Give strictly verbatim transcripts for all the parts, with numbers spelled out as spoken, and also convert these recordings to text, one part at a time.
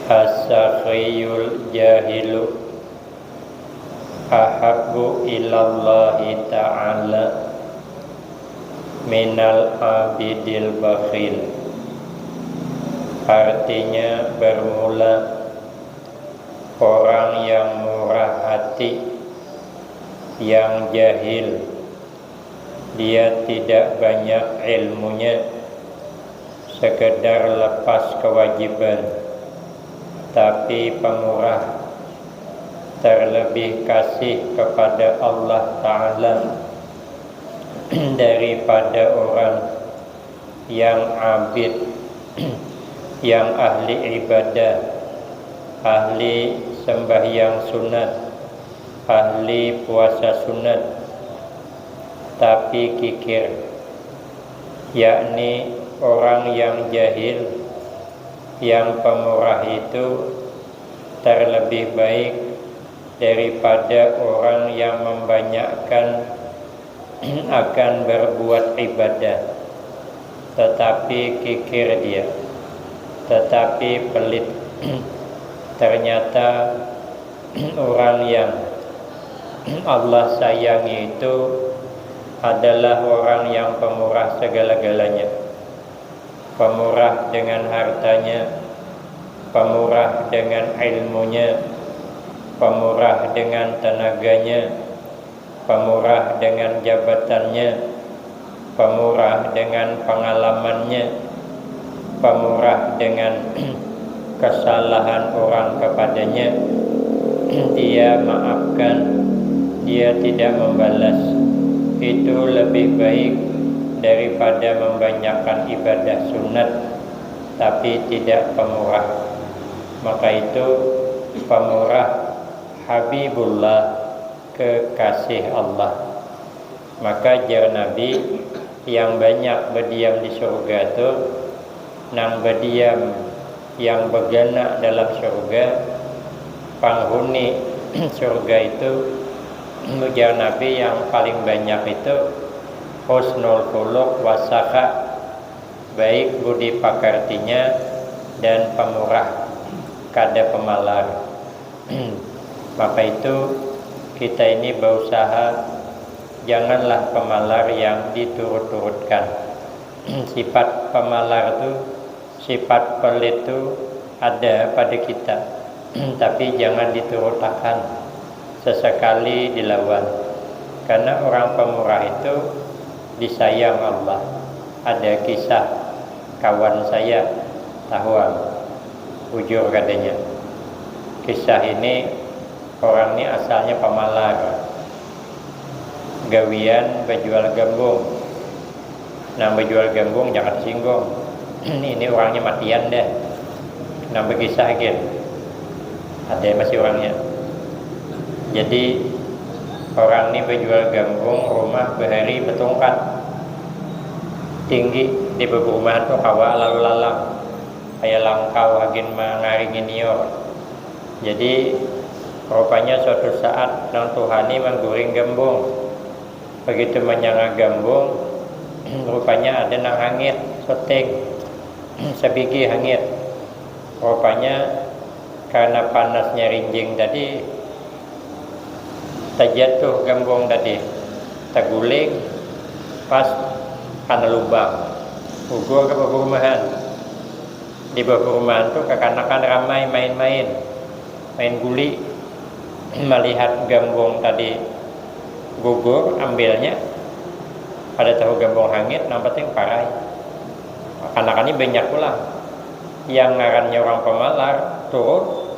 As-sakhiyul jahilu ahabbu ilallahi ta'ala minal abidil bakhil. Artinya bermula orang yang murah hati, yang jahil, dia tidak banyak ilmunya, sekedar lepas kewajiban, tapi pemurah, terlebih kasih kepada Allah Ta'ala daripada orang yang abid, yang ahli ibadah, ahli sembahyang sunat, ahli puasa sunat, tapi kikir, yakni orang yang jahil, yang pemurah itu terlebih baik daripada orang yang membanyakkan akan berbuat ibadah, tetapi kikir dia, tetapi pelit. Ternyata orang yang Allah sayangi itu adalah orang yang pemurah segala-galanya. Pemurah dengan hartanya, pemurah dengan ilmunya, pemurah dengan tenaganya, pemurah dengan jabatannya, pemurah dengan pengalamannya, pemurah dengan kesalahan orang kepadanya, dia maafkan, dia tidak membalas. Itu lebih baik daripada membanyakkan ibadah sunat tapi tidak pemurah. Maka itu pemurah Habibullah, kekasih Allah. Maka jar Nabi, yang banyak bediam di surga tu, nang bediam yang begana dalam surga, panghuni surga itu, ujar Nabi, yang paling banyak itu husnul khuluq wasakha, baik budi pakartinya dan pemurah, kada pemalar. Maka itu, kita ini berusaha janganlah pemalar yang diturut-turutkan. Sifat pemalar tu, sifat pelit tu ada pada kita, tapi jangan diturutakan, sesekali dilawan. Karena orang pemurah itu disayang Allah. Ada kisah kawan saya, tahuang, bujur kadanya. Kisah ini, orang ni asalnya pamalar, gawian bajual gambung. Nang bajual gambung jangan disinggung. Ini orangnya matian dah. Nang bakisah gin, ada masih orangnya. Jadi, orang ni bajual gambung, rumah bahari batungkat tinggi. Di baburumahan tu kawa lalu lalang, kaya langkau hagin mangaringi niur. Jadi, rupanya suatu saat nang tuha ni mangguring gambung. Begitu manyanga gambung, rupanya ada nang hangit, soting, sabigi hangit. Rupanya karena panasnya rinjing tadi, tajatuh gambung tadi, taguling pas kana lubang, gugur ka bawah perumahan. Di bawah perumahan tu kakanakan ramai main-main, main guli. Malihat gambung tadi gugur, ambilnya. Kada tahu gambung hangit, nang penting parai. Kakanakan ni banyak pulang. Yang ngarannya orang pamalar, turun,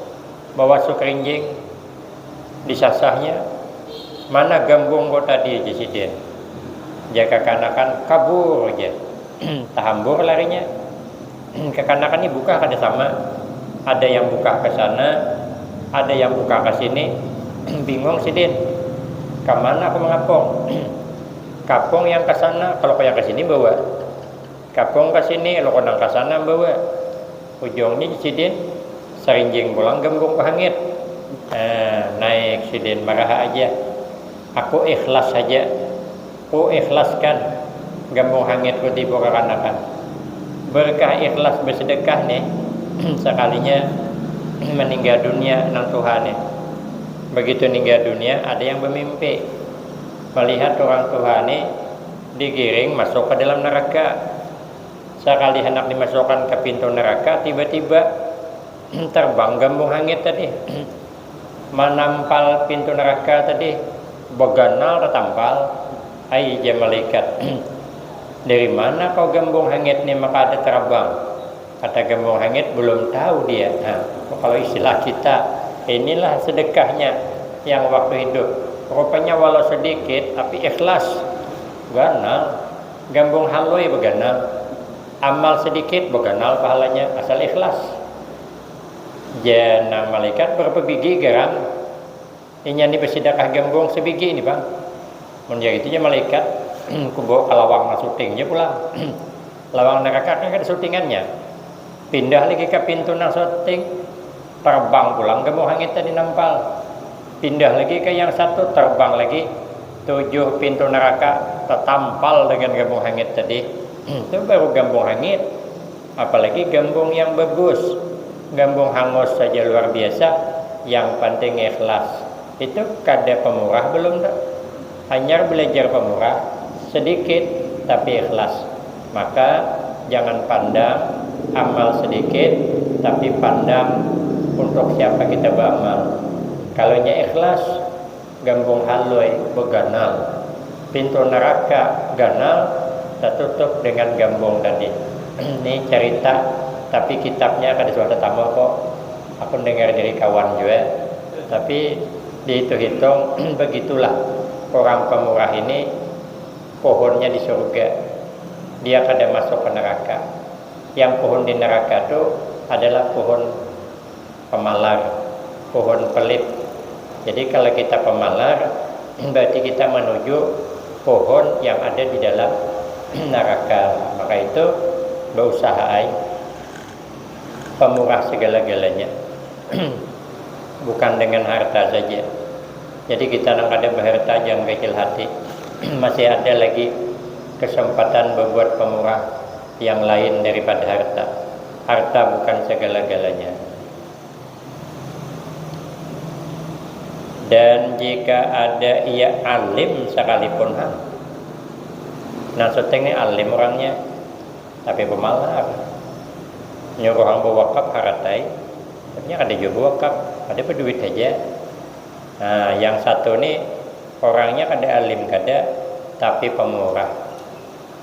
bawa sukrinjing, disasahnya, "Mana gambung ko tadi?" jar sidin. Jar kakanakan, "Kabur," jar. Tahambur larinya. Kakanakan ni bukah kada sama. Ada yang bukah ka sana, ada yang bukah ka sini. Bingung sidin. Ka mana aku mangapung? Kapung yang ka sana, kalau ka yang ka sini bawa. Kapung ka sini, kalau ka nang ka sana bawa. Ujungnya sidin sarinjing pulang gambung pahangit. Nah, naik sidin maraha aja. Aku ikhlas saja. Ku ikhlaskan gambung hangit ku tibu kakanakan. Berkah ikhlas bersedekah nih, sekalinya meninggal dunia nang tuha nih. Begitu ninggal dunia, ada yang bermimpi melihat orang tuha nih digiring masuk ke dalam neraka. Sekali hendak dimasukkan ke pintu neraka, tiba-tiba terbang gambung hangit tadi, manampal pintu neraka tadi, beganal tatampal. Ai, jar malaikat, dari mana kau gambung hangit nih maka ada terbang? Kata gambung hangit, belum tahu dia. Nah, kalau istilah kita, inilah sedekahnya yang waktu hidup. Rupanya walau sedikit, tapi ikhlas. Ganal. Gambung halui beganal. Amal sedikit beganal pahalanya, asal ikhlas. Jar nang malaikat, berapa bigi garang? Inya ni besidakah gambung sebigi ini, Bang. Mun jar itu jar malaikat, kubawa ka lawang nang syuting ja pulang. Lawang neraka kan kada syutingannya. Pindah lagi ka pintu nang syuting, terbang pulang gambung hangit tadi nampal. Pindah lagi ka yang satu, terbang lagi. Tujuh pintu neraka tatampal dengan gambung hangit tadi. Itu baru gambung hangit. Apalagi gambung yang bagus, gambung hangus saja luar biasa, yang penting ikhlas. Itu kada pemurah belum tu? Hanyar belajar pemurah, sedikit tapi ikhlas. Maka jangan pandang amal sedikit, tapi pandang untuk siapa kita beramal. Kalau nya ikhlas, gambung halui beganal. Pintu neraka ganal, tertutup dengan gambung tadi. Ini cerita, tapi kitabnya kada suah tatamu kok. Aku dengar dari kawan juga. Tapi dihitung-hitung, begitulah orang pemurah ini, pohonnya di surga. Dia kada masuk ke neraka. Yang pohon di neraka tu adalah pohon pemalar, pohon pelit. Jadi kalau kita pemalar, berarti kita menuju pohon yang ada di dalam neraka. Maka itu, berusaha ai pemurah segala-galanya. Bukan dengan harta saja. Jadi kita nang kada berharta jangan kecil hati. Masih ada lagi kesempatan berbuat pemurah yang lain daripada harta. Harta bukan segala-galanya. Dan jika ada ia alim sekalipun, ha. Nah, syuting ni alim orangnya, tapi pemalar. Nyuruh orang berwakaf haratai, tapi kada jua berwakaf, ada berduit saja. Nah, yang satu ni orangnya kada alim kada, tapi pemurah.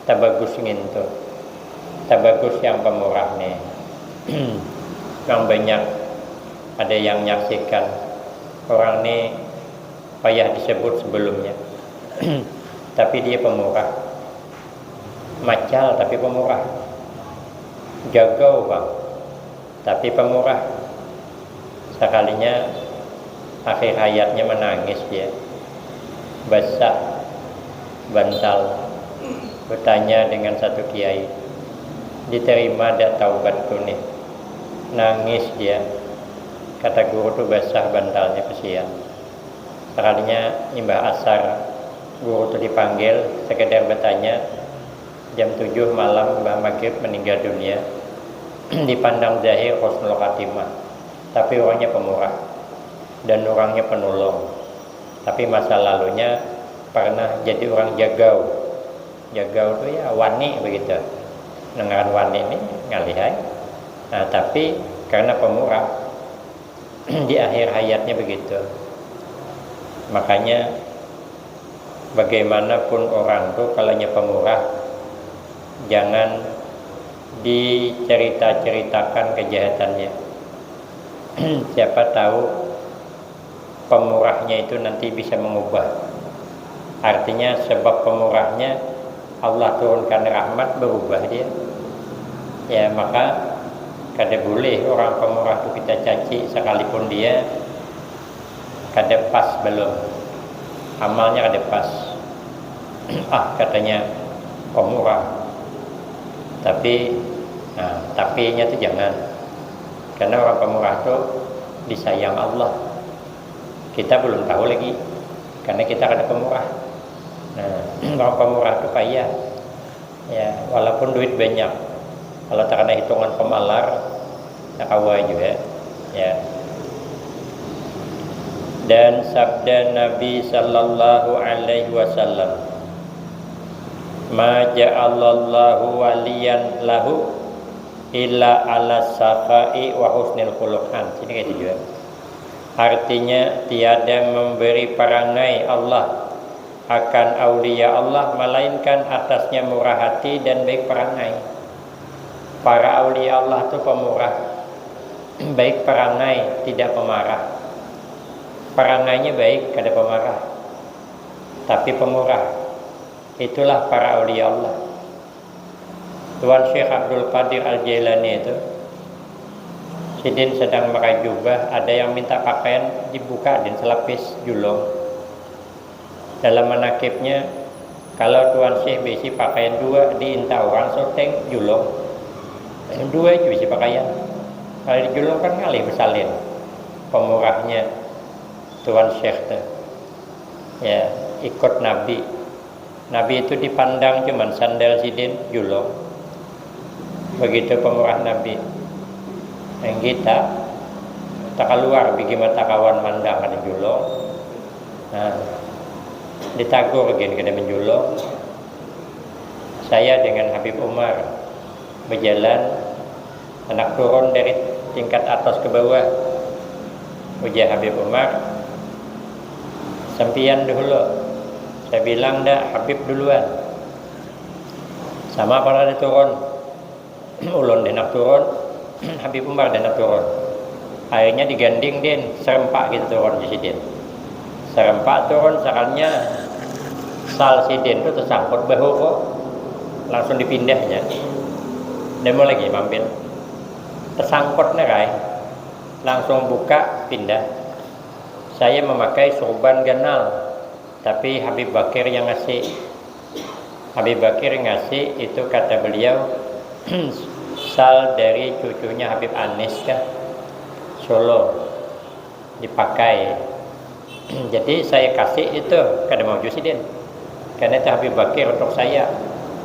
Tabagus ngintu. Tabagus yang pemurah ni. Nang banyak ada yang nyaksikan. Orang ni payah disebut sebelumnya. Tapi dia pemurah. Macal tapi pemurah. Jagau, Bang. Tapi pemurah. Sekalinya akhir hayatnya menangis dia. Basah bantal. Bertanya dengan satu kiai, diterima dak taubatku nih? Nangis dia. Kata guru tu basah bantalnya, kesian. Sekalinya imbah asar, guru tu dipanggil, sekedar bertanya, jam tujuh malam imbah maghrib meninggal dunia. Dipandang zahir husnul khatimah, tapi orangnya pemurah dan orangnya penulung. Tapi masa lalunya pernah jadi orang jagau. Jagau tu ya wani begitu. Nang ngaran wani ni ngalih ai. Nah, tapi karena pemurah, di akhir hayatnya begitu. Makanya bagaimanapun orang tu, kalau nya pemurah, jangan dicerita-ceritakan kejahatannya. Siapa tahu pemurahnya itu nanti bisa mengubah. Artinya, sebab pemurahnya, Allah turunkan rahmat, berubah dia. Ya, maka kada boleh orang pemurah tu kita caci, sekalipun dia kada pas belum, amalnya kada pas. Ah, katanya pemurah. Tapi, nah, tapinya tu jangan. Karena orang pemurah tu disayang Allah. Kita belum tahu lagi, karena kita kada pemurah. Nah, orang pemurah tu payah. Ya, walaupun duit banyak, kalau takana hitungan pemalar, ya kawa juga. Ya. Dan sabda Nabi sallallahu alaihi wasallam, "Ma ja'alallahu waliyan lahu illa ala safa'i wa husnil khuluqan." Sini kayak juga. Artinya, tiada memberi perangai Allah akan aulia Allah melainkan atasnya murah hati dan baik perangai. Para aulia Allah tu pemurah, baik perangai, tidak pemarah. Perangainya baik, kada pemarah, tapi pemurah. Itulah para aulia Allah. Tuan Syekh Abdul Qadir Al Jailani itu, sidin sedang makai jubah, ada yang minta pakaian, dibuka din selapis julung. Dalam manakibnya, kalau Tuan Syekh bisi pakaian dua, diinta orang soteng julung. Dua itu bisi pakaian. Kalau dijulung kan ngalih besalin. Pemurahnya Tuan Syekh tu. Ya, ikut Nabi. Nabi itu dipandang cuman sandal sidin julung. Begitu pemurah Nabi. Yang kita takaluar bigi mata kawan mandang kada julung. Nah, ditagur gin kada menjulung. Saya dengan Habib Umar berjalan, anak turun dari tingkat atas ke bawah. Ujar Habib Umar, "Sampiyan dahulu." Saya bilang, "Ndak, Habib duluan." Sama pada turun. Ulun di handak turun, Habib Umar di handak turun. Akhirnya diganding din, serempak kita turun di sidin. Serempak turun, sakalinya sal sidin tu tersangkut bahu kok. Langsung dipindahnya. Nemu lagi mampir. Tersangkut nih, Rai. Langsung buka, pindah. Saya memakai sorban ganal, tapi Habib Bakir yang ngasih. Habib Bakir ngasih itu, kata beliau, sal dari cucunya Habib Anis kah, Solo, dipakai. Jadi saya kasih itu, kada mau jua sidin. Karena itu Habib Bakir untuk saya.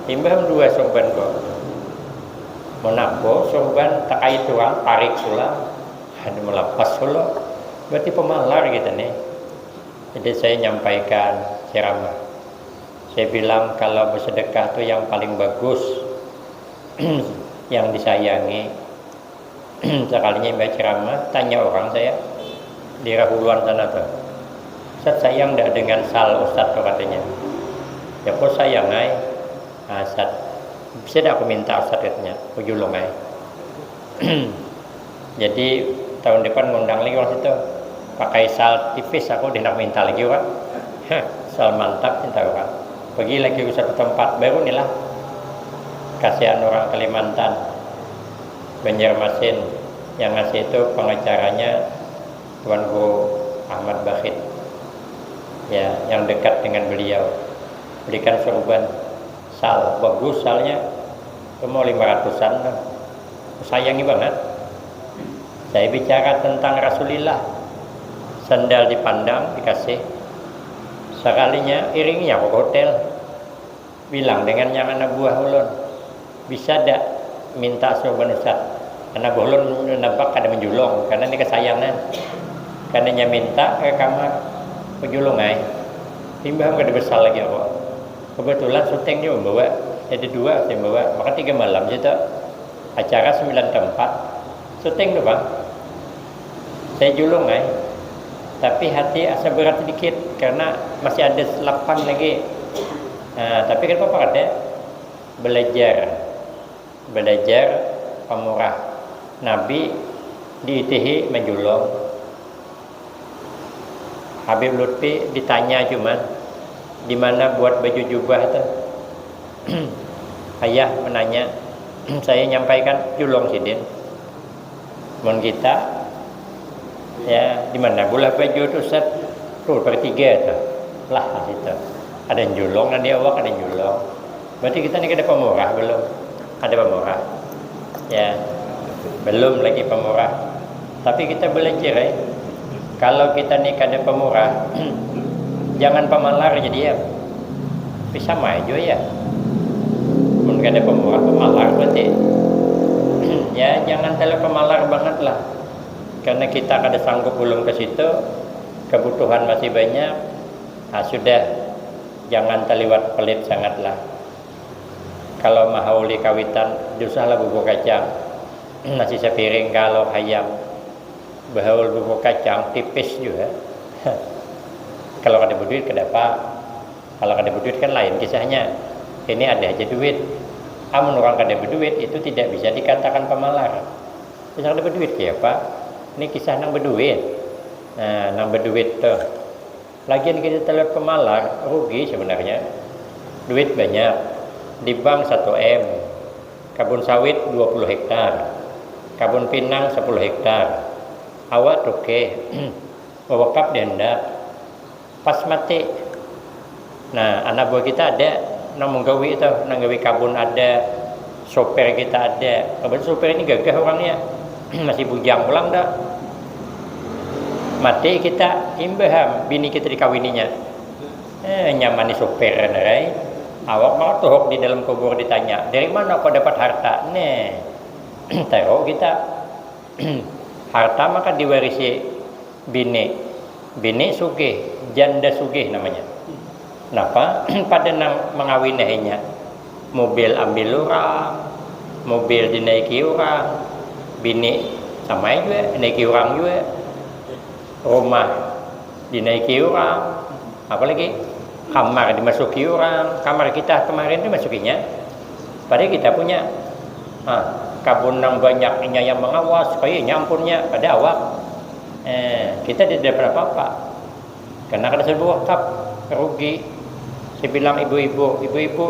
Imbah dua sorban kok. Mun aku sorban takait urang, tarik pulang. Ada melapas pulang. Berarti pemalar kita nih. Jadi saya nyampaikan ceramah. Saya bilang kalau bersedekah tuh yang paling bagus, yang disayangi. Sekalinya imbah ceramah, tanya orang saya di Rahuluan sana tuh, "Ustaz, sayang ndak dengan sal Ustaz tuh?" katanya. "Ya, kok sayang ai." "Ah, Ustaz, bisa ndak aku minta Ustaz?" katanya. Aku julung ai. Jadi tahun depan ngundang lagi orang situ. Pakai sal tipis, aku di handak minta lagi, Pak. Sal mantap, minta, Pak. Pergi lagi ke satu tempat baru nih lah. Kasihan orang Kalimantan, Banjarmasin, yang ngasih itu pengacaranya Tuan Guru Ahmad Bakhit. Ya, yang dekat dengan beliau. Belikan sorban. Sal, bagus salnya. Itu mau lima ratusan lah. Sayangi banget. Saya bicara tentang Rasulillah. Sandal dipandang, dikasih. Sekalinya iringi aku ke hotel. Bilang dengan yang anak buah ulun, "Bisa dak minta sorban Ustaz?" Anak buah ulun nampak kada menjulung karena ini kesayangan. Karena nya minta ke kamar, menjulung ai. Imbah kada besar lagi aku. Kebetulan syuting dia membawa, jadi dua saya bawa, maka tiga malam saja. Acara sembilan tempat, syuting tu, Bang. Saya julung ai. Tapi hati asa berat sedikit karena masih ada lapan lagi. Nah, tapi kada apa-apa, kada. Belajar. Belajar pamurah. Nabi diitihi menjulung. Habib Lutfi ditanya cuman, "Di mana buat baju jubah tu?" Ayah menanya, saya nyampaikan, "Julung sidin." Mun kita, ya, "Di mana bulah baju tu, Ustaz?" "Tuh, pertiga tu." Lah, situ. Ada julung, ada awak, ada julung. Berarti kita ni kada pemurah belum? Ada pemurah. Ya, belum lagi pemurah. Tapi kita belajar, eh. Kalau kita ni kada pemurah, jangan pemalar jadi ya. Tapi sama aja ya. Mun kada pemurah, pemalar berarti. Ya, jangan terlalu pemalar banget lah. Karena kita kada sanggup ulun ke situ, kebutuhan masih banyak, nah, sudah, jangan terliwat pelit sangatlah. Kalau mahauli kawitan, dusahlah bubur kacang, nasi sepiring kalau hayam, bahaul bubur kacang tipis juga. Kalau kada berduit kada apa, kalau kada berduit kan lain kisahnya. Ini ada aja duit. Amun orang kada berduit itu tidak bisa dikatakan pemalar. Bisa kada berduit ya pak? Ini kisah nang berduit. Nah, nang berduit tuh. Lagian kita terlihat pemalar, rugi sebenarnya. Duit banyak, di bank satu M, kabun sawit dua puluh hektar, kabun pinang sepuluh hektar. Awak tuke, wawakap dihandak, pas mati. Nah, anak buah kita ada, nang menggawi itu, nang gawi kabun ada, sopir kita ada. Kebetulan sopir ini gagah orangnya, masih bujang pulang dah. Mati kita, imbaham bini kita dikawininya. Eh, nyamani supir rai. Awak maka tuhuk di dalam kubur ditanya, dari mana kau dapat harta? Nih, tahu kita. Harta maka diwarisi bini. Bini sugih, janda sugih namanya. Napa? Pada nang mengawinahinya. Mobil ambil orang, mobil dinaiki orang, bini sama juga, naiki orang juga. Rumah dinaiki orang, apalagi kamar dimasuki orang, kamar kita kemarin dimasukinya, padahal kita punya, ah, kabun nang banyak inya yang mengawas, kaya inya ampunnya, pada awak, eh, kita tidak dapat apa-apa, karena kada sudah wakaf, rugi, saya bilang ibu-ibu, ibu-ibu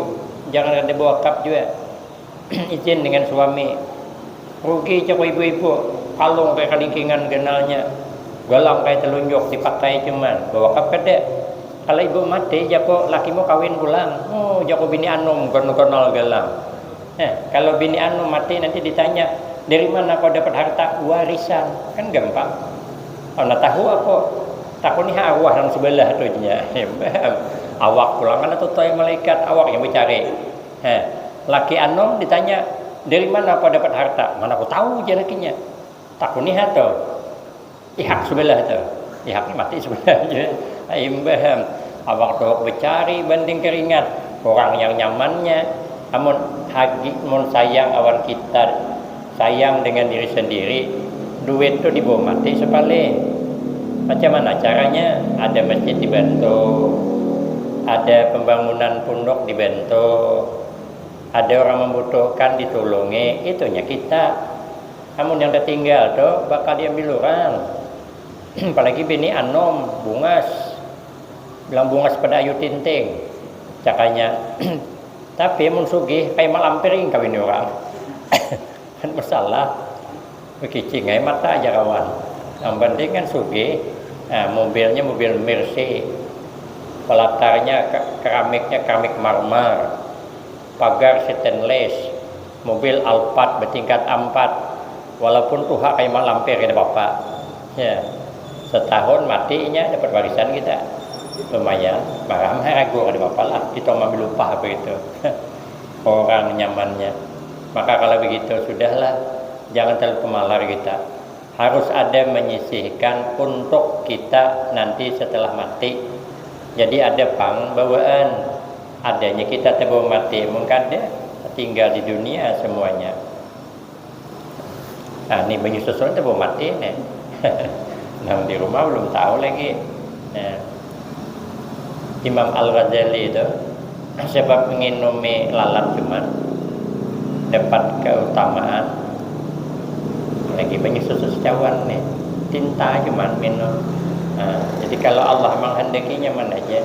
jangan kada wakaf juga. Izin dengan suami. Rugi jaku ibu-ibu, kalung kaya kalingkingan ganalnya, galang kaya telunjuk dipakai cuman, bawakap kada. Kalau ibu mati jaku lakimu kawin pulang, oh jaku bini anum ganal-ganal galang. Nah, kalau bini anum mati nanti ditanya, dari mana kau dapat harta? Warisan. Kan gampang. Karena tahu aku, takuniha arwah nang sebelah tu nya. Awak pulang kan tutai malaikat, awak yang mencari. Heh, laki anum ditanya, dari mana kau dapat harta? Mana aku tahu, jar lakinya. Takuniha tu. Ihak sebelah tu. Ihak ni mati sebelah je. Imbah awak tu becari banding keringat. Kurang yang nyamannya. Amun hagi, mun sayang awan kita, sayang dengan diri sendiri, duit tu dibawa mati sekali. Macam mana caranya? Ada masjid dibantu, ada pembangunan pondok dibantu, ada orang membutuhkan ditulungi, itunya kita. Amun yang tertinggal tu bakal diambil orang. Apalagi bini anom, bungas. Bilang bungas pada Ayu Tinting. Cakanya. Tapi mun sugih, kayak malampir kawin orang. Kan masalah. Bekicing ai mata aja kawan. Yang penting kan sugih. Nah, mobilnya mobil Mercy. Pelatarnya ke- keramiknya keramik marmer. Pagar stainless. Mobil Alphard bertingkat empat. Walaupun tuha kayak malampir kada apa-apa. Ya. Setahun matinya dapat warisan kita. Lumayan, marah mah ragu kada apa-apa lah. Kita mau lupa apa itu. Orang nyamannya. Maka kalau begitu sudahlah, jangan terlalu pemalar kita. Harus ada menyisihkan untuk kita nanti setelah mati. Jadi ada pang bawaan, adanya kita terbawa mati, mungkin ada tinggal di dunia semuanya. Nah, ini banyu susun terbawa mati nih. Nang di rumah belum tahu lagi. Nah, Imam Al Ghazali itu sebab menginumi lalat cuman dapat keutamaan lagi banyak susu secawan nih tinta cuman minum. Nah, jadi kalau Allah menghendakinya mana aja,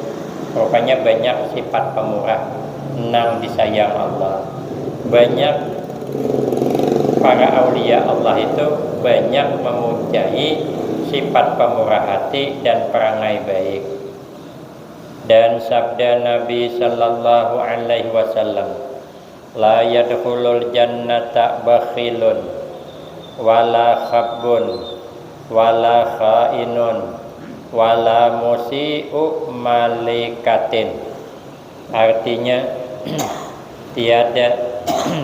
rupanya banyak sifat pemurah nang disayang Allah. Banyak para aulia Allah itu banyak memuji sifat pemurah hati dan perangai baik. Dan sabda Nabi sallallahu alaihi wasallam, la yadkhulul jannata bakhilun wala khabbun wala khainun wala musi'u malikatin. Artinya, tiada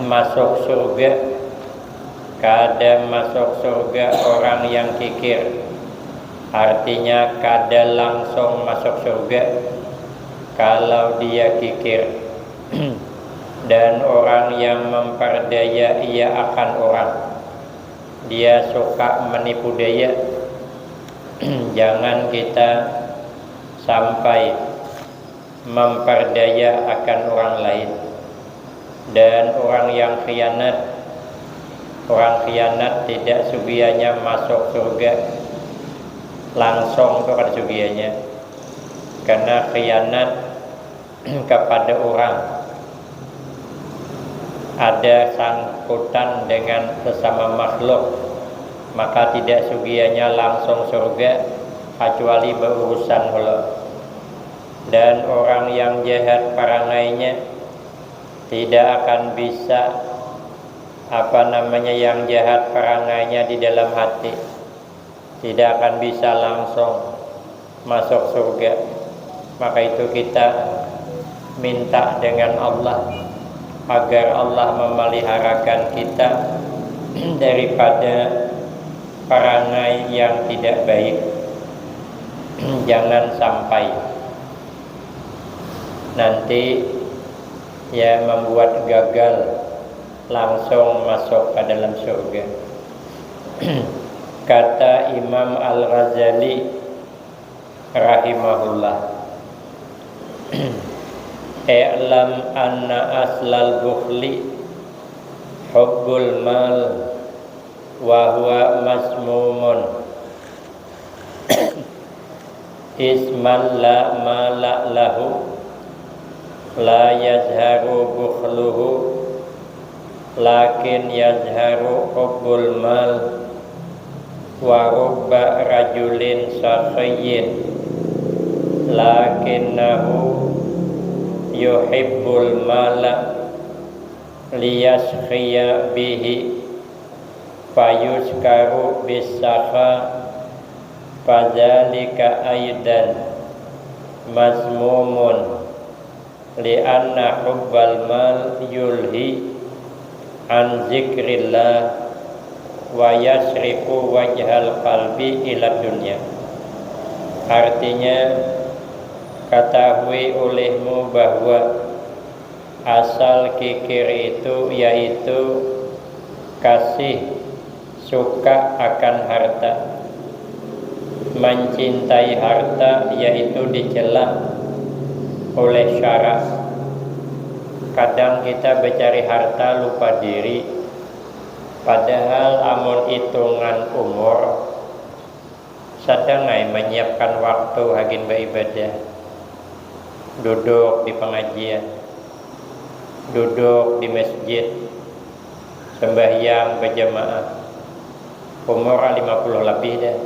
masuk surga Kada masuk surga orang yang kikir, artinya kada langsung masuk surga kalau dia kikir. Dan orang yang memperdaya ia akan orang, dia suka menipu daya. Jangan kita sampai memperdaya akan orang lain. Dan orang yang khianat, orang khianat tidak sugianya masuk surga langsung tu kada sugianya, karena khianat kepada orang ada sangkutan dengan sesama makhluk, maka tidak sugianya langsung surga kecuali berurusan hulu. Dan orang yang jahat parangainya tidak akan bisa, apa namanya, yang jahat parangainya di dalam hati, tidak akan bisa langsung masuk surga. Maka itu kita minta dengan Allah agar Allah memeliharakan kita daripada parangai yang tidak baik. Jangan sampai nanti ya membuat gagal langsung masuk ke dalam surga. Kata Imam Al-Ghazali rahimahullah, "I'lam anna aslal bukhli hubbul mal wa huwa masmumun." Isman la mala lahu, la yazharu bukhluhu, lakin yazharu hubbul mal. Wa rubba rajulin sakhiyyin, lakinnahu yuhibbul mala liyaskhia bihi, fayuskaru bisakha, fadzalika aidan mazmumun, lianna hubbal mal yulhi an zikrillah wa yasrifu wajhal qalbi ila dunya. Artinya, ketahui olehmu bahwa asal kikir itu yaitu kasih suka akan harta. Mencintai harta yaitu dicela oleh syara. Kadang kita mencari harta lupa diri, padahal amun hitungan umur, sadang ai menyiapkan waktu hagin beribadah, duduk di pengajian, duduk di masjid, sembahyang berjamaah, umur lima puluh lebih dah.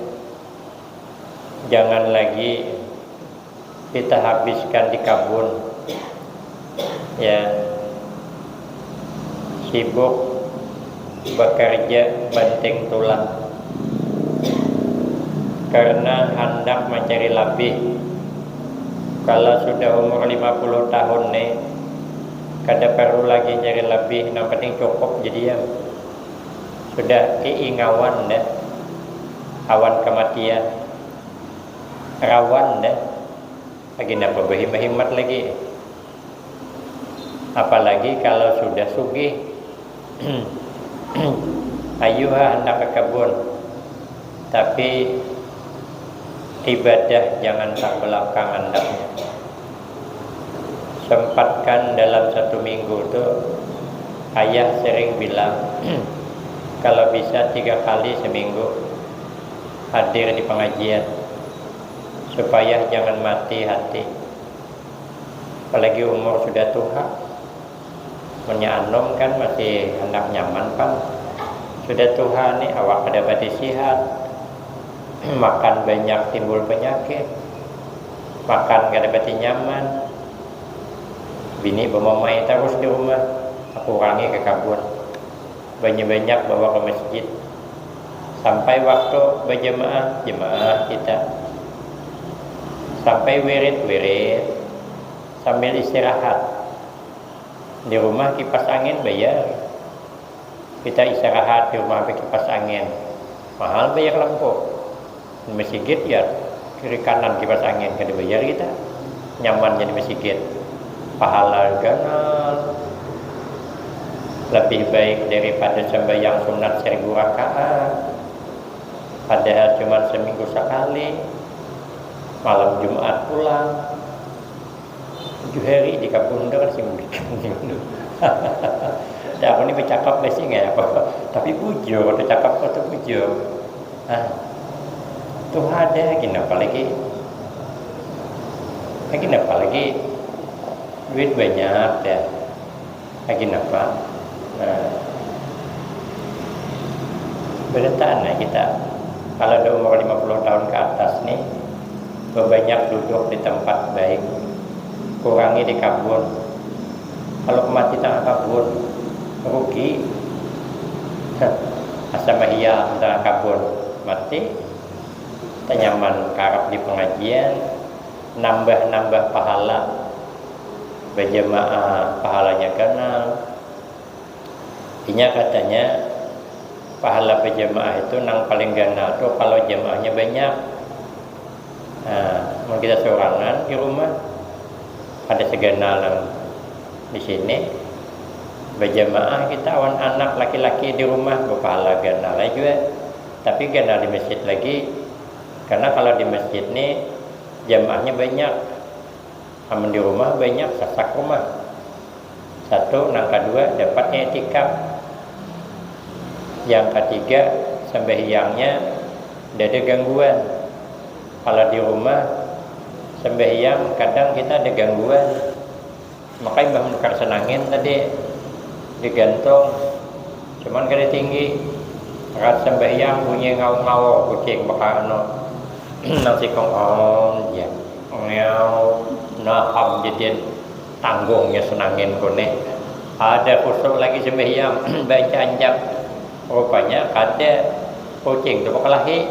Jangan lagi kita habiskan di kabun, ya, sibuk bekerja banting tulang karena hendak mencari lebih. Kalau sudah umur lima puluh tahun nih, kada perlu lagi cari lebih, yang penting cukup jadi ya. Sudah kiingawan dah awan kematian, rawan dah. Lagi napa berhimat-himat lagi? Apalagi kalau sudah sugih. Ayuha hendak ke kebun, tapi ibadah jangan terbelakang hendaknya. Sempatkan dalam satu minggu tu, ayah sering bilang, kalau bisa tiga kali seminggu hadir di pengajian, supaya jangan mati hati. Apalagi umur sudah tuha. Munnya anum kan masih handak nyaman pang. Sudah tuha ni awak kada bati sihat. Makan banyak timbul penyakit. Makan kada bati nyaman. Bini bamamai tarus di rumah. Takurangi ke kabun. Banyak-banyak bawa ke masjid. Sampai waktu bajamaah, jamaah kita. Sampai wirid, wirid. Sambil istirahat. Di rumah kipas angin bayar. Kita istirahat di rumah pakai kipas angin. Mahal bayar lampu. Di masjid ya, kiri kanan kipas angin, kada bayar kita. Nyamannya di masjid. Pahala ganal. Lebih baik daripada sembahyang sunat seribu rakaat. Padahal cuma seminggu sekali. Malam Jumat pulang. Tujuh hari di kabun tu kan sing bulikan. Dah, aku ni bercakap masih nggak apa. Tapi bujur, tu cakap kau tu bujur. Ah, tu ada lagi apa lagi? Lagi apa lagi? Duit banyak ya. Lagi apa? Nah, berataan ya kita. Kalau ada umur lima puluh tahun ke atas nih, banyak duduk di tempat baik, kurangi di kabun. Kalau mati tengah kabun, rugi. Asa mahia tengah kabun, mati. Tanyaman karap di pengajian, nambah-nambah pahala. Berjamaah pahalanya ganal. Inya katanya, pahala berjamaah itu nang paling ganal tu kalau jamaahnya banyak. Nah, mun kita sorangan di rumah, ada seganal nang di sini, berjamaah kita awan anak laki-laki di rumah, berpahala ganal aja juga. Tapi ganal di masjid lagi, karena kalau di masjid ni jamaahnya banyak. Amun di rumah banyak sasak rumah. Satu, nang kedua dapatnya etikaf. Yang ketiga, sembahyangnya tidak ada gangguan. Kalau di rumah sembahyang kadang kita ada gangguan. Makanya imbah menukar senangin tadi digantung. Cuman kada tinggi. Rat sembahyang bunyi ngau-ngau kucing bakal anu. Nang sikung on ya. Ngeau, naham jadian tanggungnya senangin kone. Ada kusuk lagi sembahyang, baca anjak. Rupanya kada, kucing tu bakalahi.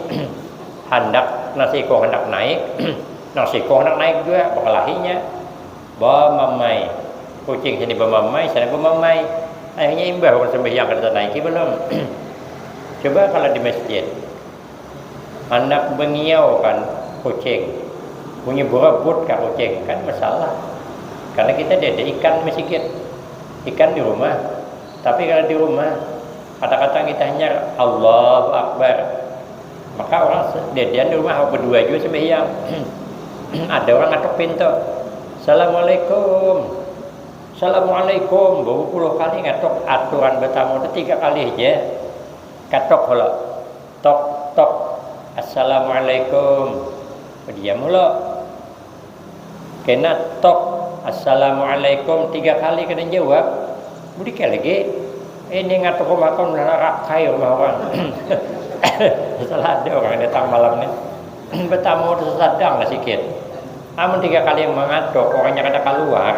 Handak nang sikung handak naik, nang sikung handak naik juga, bakalahinya. Bamamai. Kucing sini bamamai, sana bamamai. Akhirnya imbah orang sembahyang kada tanaiki belum. Coba kalau di masjid, anak bengiau kan kucing, bunyi berebut kah kucing, kan masalah. Karena kita ada ikan masjid, ikan di rumah. Tapi kalau di rumah, kata-kata kita hanya Allahu Akbar, maka orang dadian di rumah berdua juga sembahyang. Ada orang ngetuk pintu, Assalamualaikum. Assalamualaikum, berpuluh kali ngetuk, aturan bertamu itu tiga kali aja. Ketuk lo, tok, tok, Assalamualaikum. Diam lo. Kena tok, Assalamualaikum, tiga kali kena jawab. Budi kayak lagi, ini ngatuk rumah kau, rakai rumah orang. Salah ada orang datang malam ni. Bertamu tu sadang lah sikit. Amun tiga kali mangatuk, orangnya kada kaluar,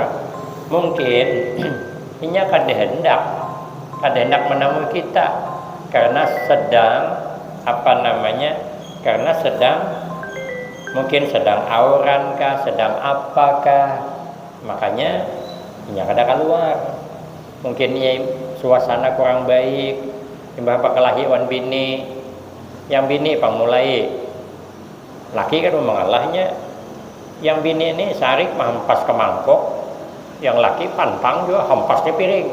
mungkin inya kada hendak, kada hendak manamui kita karena sedang, apa namanya, karena sedang, mungkin sedang auran kah, sedang apa kah, makanya inya kada kaluar. Mungkin inya suasana kurang baik, imbah bakalahi wan bini, yang bini pang mulai. Laki kada mangalahnya. Yang bini ni sarik mahampas ke mangkuk, yang laki pantang jua hampasnya piring.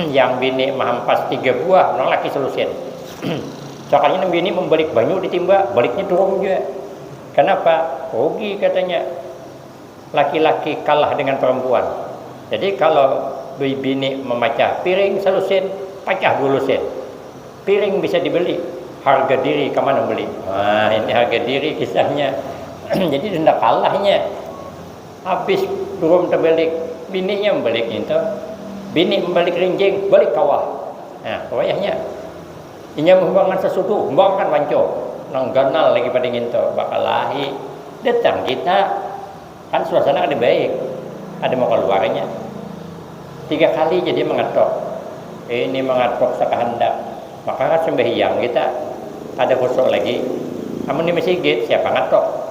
Yang bini mahampas tiga buah, nang laki selusin. Sakalinya nang bini membalik banyu di timba, baliknya turun jua. Kenapa? Rugi katanya. Laki-laki kalah dengan perempuan. Jadi kalau bini memacah piring selusin, pacah dua lusin. Piring bisa dibeli, harga diri kemana beli? Nah, ini harga diri kisahnya. Jadi denda kalahnya. Habis durum terbalik, bininya membalik itu. Bini membalik rinjing, balik kawah. Nah, wayahnya. Inya membangan sesudu, membangan wanco. Nang ganal lagi pada nginto, bakalahi. Datang kita, kan suasana kada baik, ada mau keluarnya. Tiga kali jadi mengetok. Ini mengetok sekahendak. Maka kan sembahyang kita ada khusyuk lagi. Amun di masjid, siapa ngatok?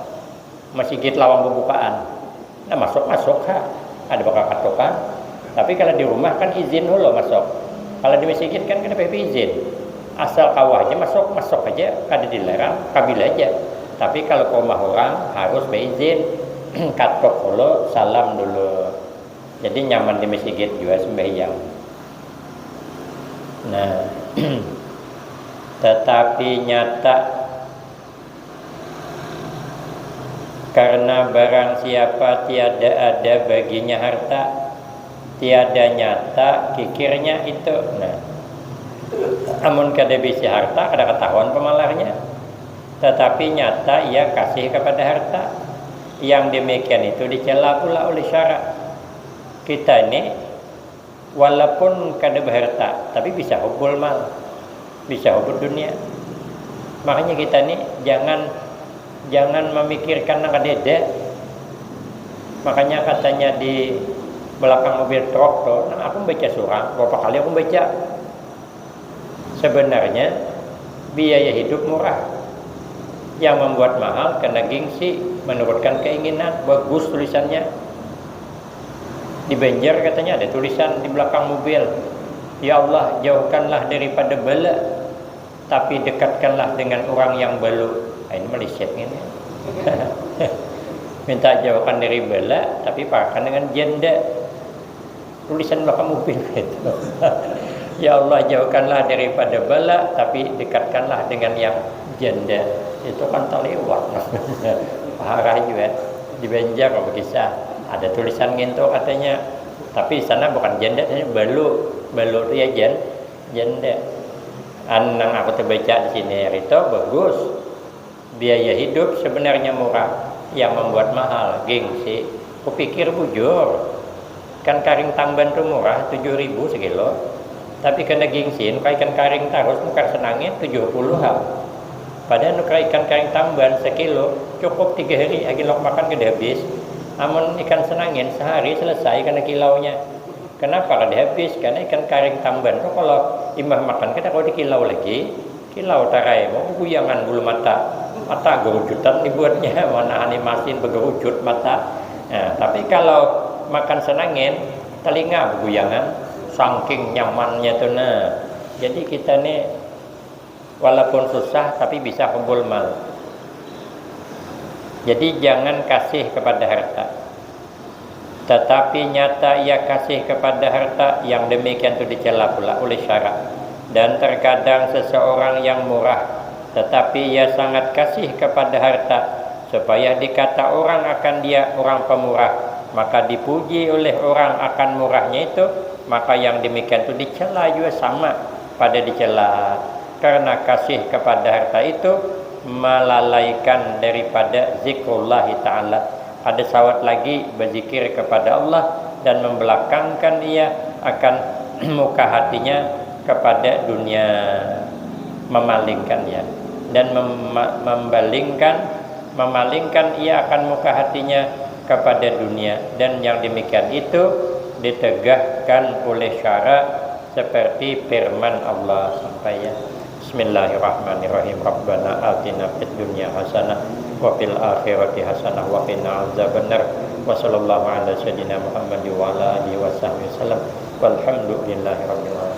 Masjid lawang pembukaan. Nah, masuk-masuk ha. Ada bakal katukan. Tapi kalau di rumah kan izin dulu masuk. Kalau di masjid kan kada payah izin, asal kawa aja masuk, masuk aja, kada dilarang, kabil aja. Tapi kalau ke rumah orang harus beizin, katuk dulu, salam dulu. Jadi nyaman di masjid juga sembahyang. Nah, tetapi nyata karena barang siapa tiada ada baginya harta, tiada nyata kikirnya itu. Nah, amun kada bisi harta, kada ketahuan pemalarnya. Tetapi nyata ia kasih kepada harta. Yang demikian itu dicela pula oleh syarak. Kita ini walaupun kada berharta, tapi bisa hubul mal, bisa hubul dunia. Makanya kita ni jangan jangan memikirkan nang ada. Makanya katanya di belakang mobil truk tuh, nah, aku baca surah, berapa kali aku baca. Sebenarnya biaya hidup murah. Yang membuat mahal kena gengsi, menurutkan keinginan, bagus tulisannya. Di Banjar katanya ada tulisan di belakang mobil, "Ya Allah, jauhkanlah daripada bala, tapi dekatkanlah dengan orang yang balu." Ah, ini meliset ini. Minta jauhkan dari bala, tapi pakan dengan janda. Tulisan belakang mobil itu. "Ya Allah, jauhkanlah daripada bala, tapi dekatkanlah dengan yang janda." Itu kan terlewat. Parah juga. Di Banjar kalau kisah ada tulisan ngintu katanya. Tapi sana bukan janda, balu. Balu itu ya jen, janda. Anang aku terbaca di sini hari itu bagus. Biaya hidup sebenarnya murah, yang membuat mahal gengsi. Kupikir bujur, ikan karing tamban tu murah, tujuh ribu sekilo. Tapi kena gengsi, nukar ikan karing tarus, nukar senangit tujuh puluh ha. Padahal nukar ikan karing tamban sekilo cukup tiga hari, agin lok makan kada habis. Amun ikan senangit sehari selesai kena kilaunya. Kenapa kada habis? Karena ikan karing tamban tu kalau imah makan kada kawa dikilau lagi. Kilau tarai, mau beguyangan bulu mata. Mata gerujutan dibuatnya, manahani masin begerucut mata. Nah, tapi kalau makan senangin, telinga beguyangan, saking nyamannya tu nah. Jadi kita ni walaupun susah tapi bisa kumpul mal. Jadi jangan kasih kepada harta. Tetapi nyata ia kasih kepada harta, yang demikian itu dicela pula oleh syarak. Dan terkadang seseorang yang murah, tetapi ia sangat kasih kepada harta, supaya dikata orang akan dia orang pemurah, maka dipuji oleh orang akan murahnya itu, maka yang demikian itu dicela juga sama pada dicela. Karena kasih kepada harta itu melalaikan daripada zikrullahi ta'ala. Ada sawat lagi berzikir kepada Allah dan membelakangkan ia akan muka hatinya kepada dunia, memalingkan ia dan mem- membalingkan, memalingkan ia akan muka hatinya kepada dunia. Dan yang demikian itu ditegahkan oleh syarak seperti firman Allah sampai ya. Bismillahirrahmanirrahim. Rabbana atina fid dunya hasanah wa fil akhirati hasanah wa qina azabannar. Wa sallallahu ala sayyidina Muhammad wa ala alihi wa sahbihi wasallam. Walhamdulillahi rabbil alamin.